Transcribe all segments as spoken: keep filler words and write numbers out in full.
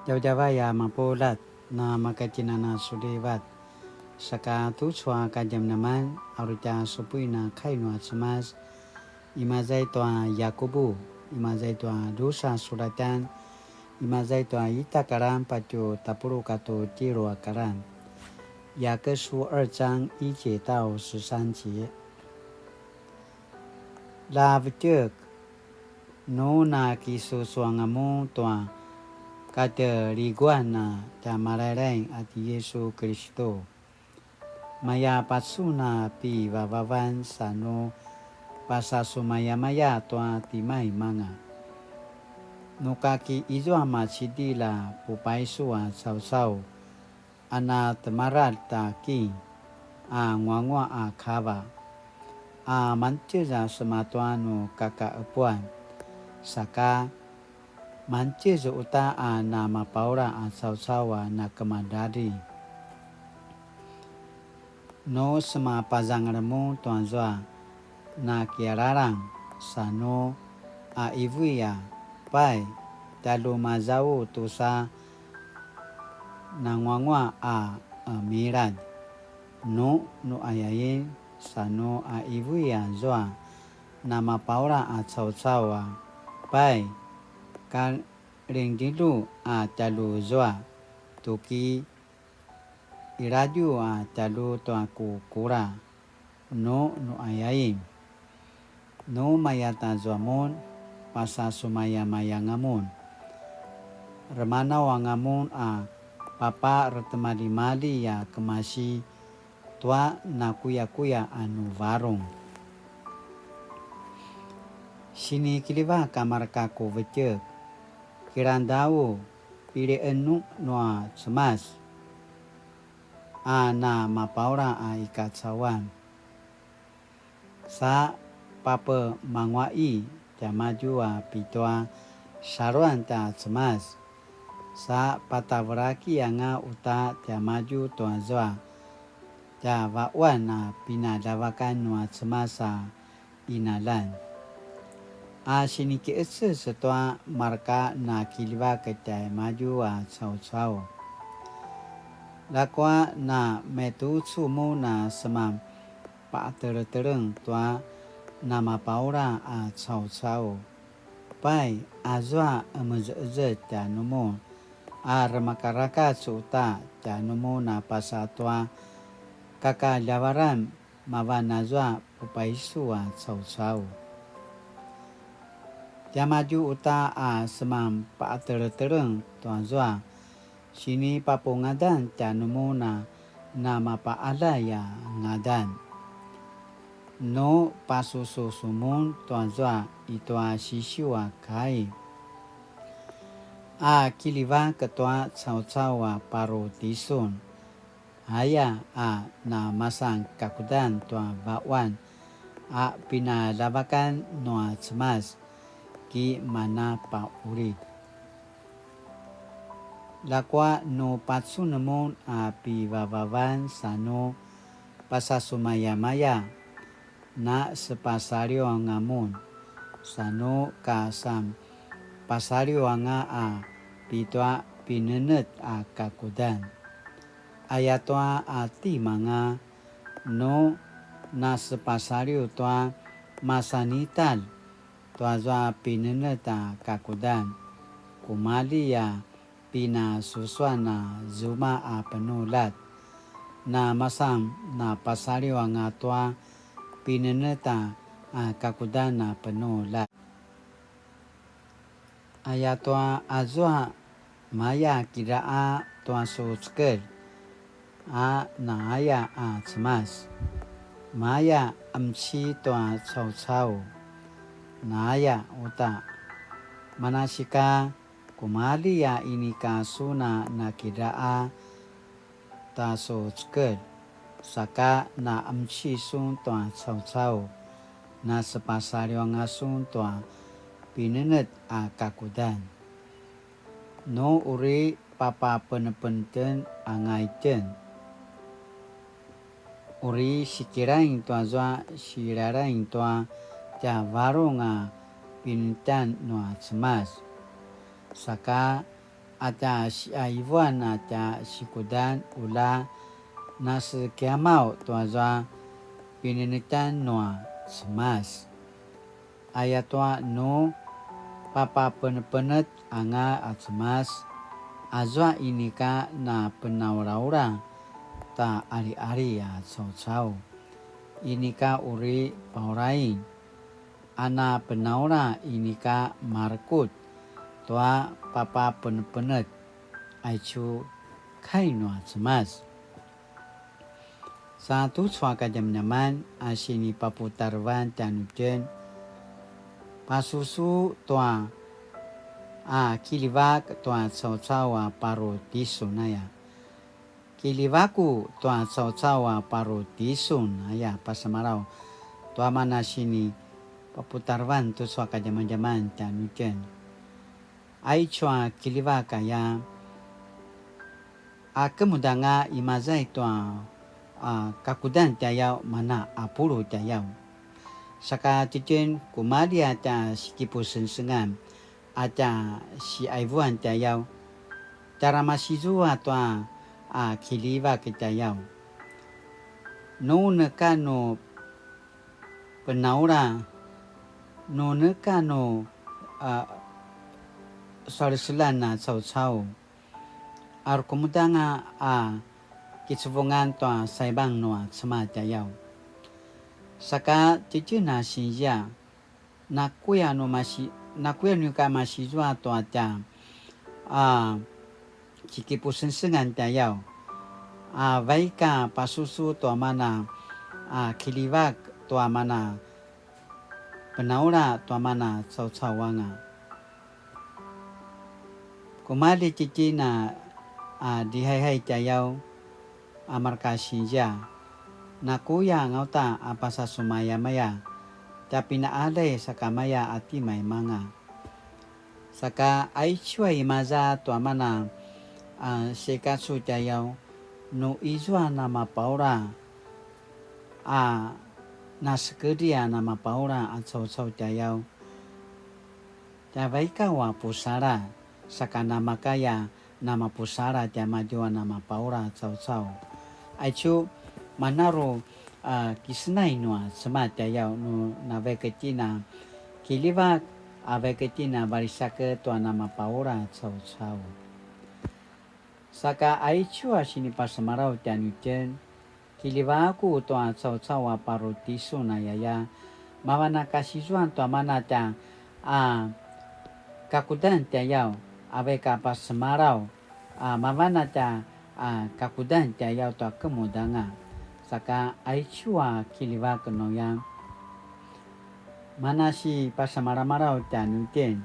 Djavadjavay a mapuljat, na makakinana sulivat. Saka tucu a kadjamadjaman, a uri tja supuin a kai nua Cemas, imaza i tua Yakubu, imaza i tua drusa sulatjan, imaza i tua ita karan patje tapuluq katua tjelu a karan. 雅各書二章一節到十三節。 La vetjek, nu nakisusuanga mun tua katjeliguan a tja Malailaing a ti Yisu Kilistu, maya pacun a pivavavan sa nu pasasumayamaya tua timaimanga. Nu kaki izua macidilj a pupaisu a caucau, a na temaralj ta king a nguanguaq a kava, a mangtjez a sema tua nu kakaqepuan, saka mangtjez uta a na mapaula a caucau a na kemadradri. Nu sema pazangal mun tuazua na kialalang, sa nu a ivui a pai, tjalju mazau tusa nanguanguaq a qemiladj. Nu, nu ayain, sa nu a ivui azua na mapaula a caucau a pai, kalingdilju a tjalju zua, tuki iladju a tjalju tua ku kula, nu, nu ayain. Nu mayatazua mun, pasasumayamayanga mun. Remanaw anga mun a paparetemalimali a kemasi tua nakuyakuya a nu varung. Sinikiljivak a marka ku vetjek, kilangdau, piliqenu nua Cemas a na mapaula a i kacauan. Sa papemanguaqi tiamadju a pitua saluan ta Cemas, sa patavelaki anga uta tiamadju tuazua tja vaquan a pinaljavakan nua Cemas a qinaljan. A sinikiqeces tua marka nakiljivak tjaimadju a caucau. Ljakua na maitucu mun a seman paqeteleteleng tua namapaula a caucau. Pai, azua qemezeqezet tjanumun a remakarakac uta tjanumun a pasa tua kakaljavaran mavan azua pupaisu a caucau. Tiamadju uta a seman paqeteleteleng tuazua sinipapungadan tjanumun a namapaqaljay a ngadan. Nu pasususu mun tuazua i tua sisiu a kai, a kiljivak tua caucau a paru tisun, aya a namasan kakudan tua vaquan a pinaljavakan nua Cemas, ki mana paqulid. Ljakua nu pacun mun a pivavavan sa nu pasasumayamaya, na sepasaliw anga mun, sa nu kasan pasaliw anga a pitua pinenet a kakudan. Ayatua a timanga nu nasepasaliw tua masanitalj tuazua pinenet a kakudan, kumalji a pinasusuan a zuma a penuljat, na masan na pasaliw anga tua pinenet a kakudan a penuljat. Ayatua azua maya kidraqa tua su cekelj, a naaya a Cemas, maya qemci tua caucau, naaya uta. Manasika kumalji a inika sun a nakidraqa ta su cekelj, saka na qemci sun tua caucau, na sepasaliw anga sun tua pinenet a kakudan. Nu uri papapenepeneten anga itjen, uri sikilaing tuazua silalaing tua tja varung a pinenetan nua Cemas. Saka a tja siaivuan a tja sikudan ula nasekiamaw tuazua pinenetan nua Cemas. Ayatua nu papapenepenetj anga a Cemas, azua inika na penaulaula ta aliali a caucau, inika uri paulain, a na penaula inika marekutj tua papapenepenetj, aicu kai nua Cemas. Sa tucu a kadjamadjaman a sinipaputarevan tjanuitjen, pasusu tua a kiljivak tua caucau a paru tisun aya. Kiljivaku tua caucau a paru tisun aya pasemalaw tua mana sinipaputarevan tucu a kadjamadjaman tjanuitjen. Aicu a kiljivak aya, a kemudanga imaza i tua, a, kakudan tjayaw mana a pulu tjayaw. Saka titjen kumalji a tja sikipusengsengan a tja siaivuan tjayaw, tjara masizua tua a kiljivak tjayaw. Nu neka nu penaula, nu neka nu, a, saleselan a caucau, a rekemudanga a kicevungan tua saibang nua Cemas tjayaw. Saka titjen a sinzia, nakuya nu masi-, nakuya nu ka masizua tua tja, a, sikipusengsengan tjayaw, a vaik a pasusu tua mana, a kiljivak tua mana penaula tua mana caucau anga. Kumalji titjen a, a, dihaihay tjayaw a marka sinzia, nakuya anga uta a pasasumayamaya tja pinaalay sakamaya a timaimanga. Saka aicu a imaza tua mana, a, sikacu tjayaw, nu izua namapaula, a, nasekedri a namapaula a caucau tjayaw, tja vaikaw a pusala, saka namakaya namapusala tiamadju a namapaula caucau. Aicu, manaru, a, kisenay nua Cemas tjayaw nu navaik itjen a kiljivak, a vaik itjen a valisaked tua namapaula caucau. Saka aicu a sinipasemalaw tjanuitjen, kiljivaku tua caucau a paru tisun ayaya, mavan a kasizuan tua mana tja, a, kakudan tjayaw, a vaik a pasemalaw, a, mavan a tja, a, kakudan tjayaw tua kemudanga. Saka aicu a kiljivak nuya, mana sipasemalamalaw tjanuitjen.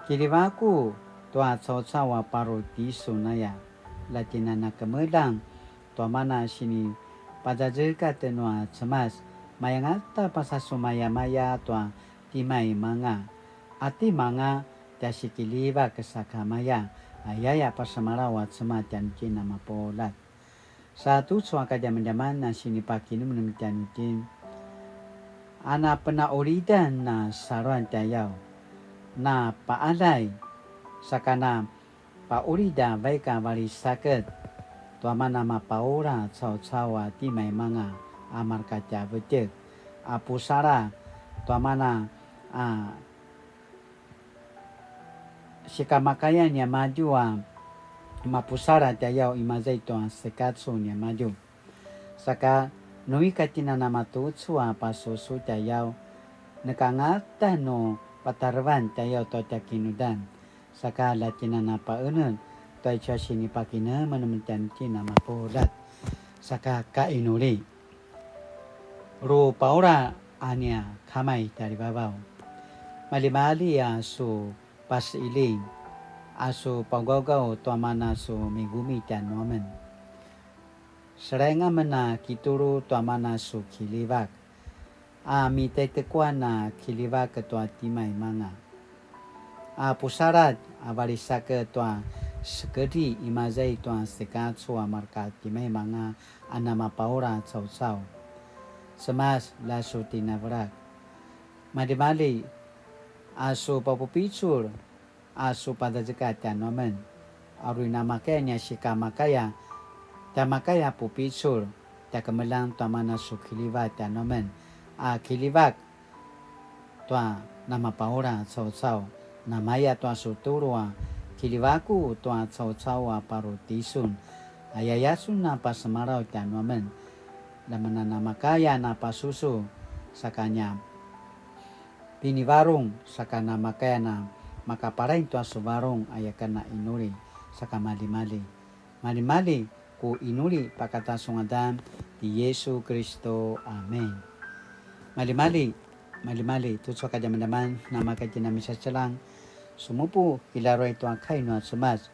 Kiljivaku tua caucau a paru tisun aya, la tjen a na kemeljang tua mana sinipazazekatj nua Cemas, mayangata pasasumayamaya tua timaimanga, a timanga tja sikiljivak sakamaya, ayaya pasemalaw a Cemas tjanuitjen a mapuljat. Sa tucu a kadjamadjaman a sinipakinemnem tjanuitjen, a na penaulidan na saluan tjayaw, na paalay, saka na paulid a vaik a valisaked tua mana mapaula caucau a timaimanga a marka tja vetjek, a pusala tua mana a sikamakayan niamadju a mapusala tjayaw imaza i tua sekacu niamadju. Saka nu ika tjen a namatucu a pasusu tjayaw, neka angata nu patarevan tjayaw tua tja kinudan. Saka la tjen a napaenel tua icu a sinipakinemenem tjanuitjen a mapuljat. Saka kainuli. Ru paula a nia Kama i tjarivavaw. Maljimalji a su pasiiling, a su pagawgaw tua mana su migumi tjanuamen. Selaing amen a kitulu tua mana su kiljivak, a mitaitekuan a kiljivak tua timaimanga. A pusaladj a valisaked tua sekedri imaza i tua sekacu a marka timaimanga a namapaula caucau. Cemas, la su tinavelak. Maljimalji a su papupicul a su padazeka tjanuamen. A uri namakaya nia sikamakaya, tjamakaya pupicul, tja kemeljang tua mana su kiljivak tjanuamen. A kiljivak tua namapaula caucau, namaya tua su tulu a kiljivaku tua caucau a paru tisun. Ayaya sun a pasemalaw tjanuamen. Lamana namakaya na pasusu, saka nia pinivarung, saka namakaya na makapalain tua su varung, ayaken a inuli, saka malimali. Malimali ku inuli pakata su ngadan ti Yesu Kristo. Amen. Malimali, malimali, tucu a kadjamadjaman, namaka tjina misacelang, sumupu kilaruay tua kai nua Cemas.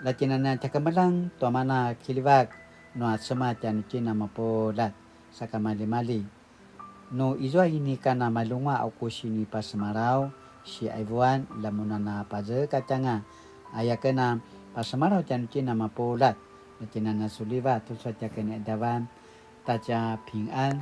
Latjinana tja kemeljang tua mana kiljivak nua Cemas tjanuitjen a mapuljat, saka malimali. Nu izua inika na malunguaq a ku sinipasemalaw, siaivuan, lamunana pazekatjanga, ayaken a pasemalaw tjanuitjen a mapuljat, latjinana suliva tucu a tja kiniqadavan, tatja pingan,